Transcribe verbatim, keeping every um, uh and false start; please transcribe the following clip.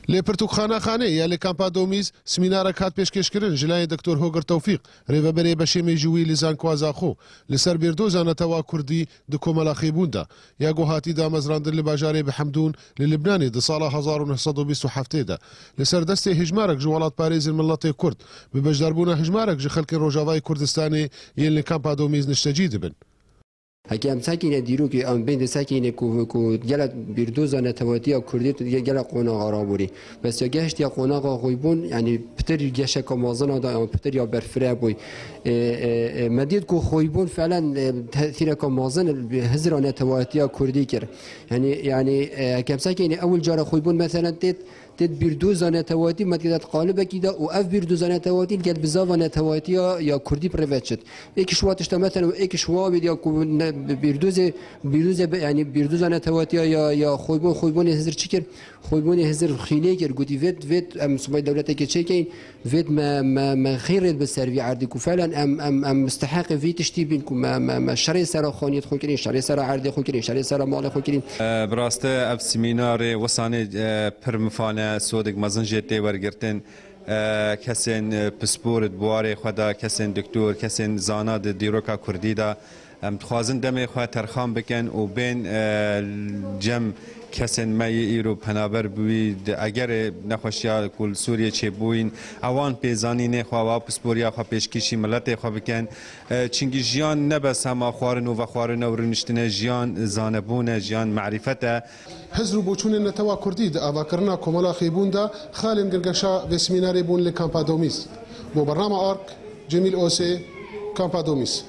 Li Pirtûkxana Xanê ya li Kampa Domîz semînarek hat pêşkêşkirin ji layê Doktor Hogir Tewfîq, rêveberê beşê mêjûyî li Zankoa Zaxo, li ser bîrdoza netewa Kurdî di komela Xêbûn de, ya ku hatî damezrandin li bajarê Bihemdûn li Libnanê di sala hezar û neh sed û bîst û heftê de, li ser destê hejmarek ji welatparêzên miletê Kurd, bi beşdarbûna hejmarek ji xelkên Rojavayê Kurdistanê yên li Kampa Domîz niştecî dibin. Heke em sekîne dîrokê, em bên de sekîne ku, ku gelek bîrdoza netewatiya Kurdî tu gelek qonaxa raborî. Bes ya gehiştiya qonaxa Xoybûn, yanî pitir geşeka mezin a da, yan pitir ya berfireh bûy. E, e, e, me dît ku Xoybûn felen, e, tesîreka mezin bi hizra netewatiya Kurdî kir. Yanî, yanî, e, heke em sekîne ewil cara Xoybûn meselen têt, têt bîrdoza netewatî, me dît qalibekî da û ev bîrdoza netewatî gel bizava netewatiya ya Kurdî bi rê ve çit. Êk ji wa tişta mesela û êk ji wa wê diya ku ne, bîrdûzê, bîrdûzê be, yanî bîrdûza netewatiya ya, ya Xoybûn, Xoybûnê Hizir çi kir? Xoybûnê Hizir xîlê kir, gotî vêt, vêt em subay dewletekê çêkeyin, vêt me, me, me xîrêt bi ser vî erdî ku felen em, em, em misteheqê vî tiştî bîn ku me, me, me şerê sera xaniyêt xwe kirin, şerê sera erdê xwe kirin, şerê sera malê xwe kirin. E, bi rastî ev semînarê wisanê, e, pir mifane, sodek mezin jê tê wergirtin. E, kesên, e, pispor di buwarê xwe de, kesên doktor, kesên zana di dîroka Kurdî de, em dixwazin demê xwe terxan bikin û bên, e, cem kesên me yê îro penaber bûyî, di egerê nexweşiya ku li Sûriyê çêbûyîn, ewan pêzanînê xwe, wa pisporiya xwe pêşkêşî miletê xwe bikin. E, çimkî jiyan ne bes hema xwarin û vexwarin e û rûniştin e, jiyan zanebûn e, jiyan merîfet e. Hizr û boçûnên netewa Kurdî di avakirina Komela Xêbûn de xalên girgeşa vê semînarê bûn li Kampa Domîz. Bo bernama Ark, Cemîl Osê, Kampa Domîz.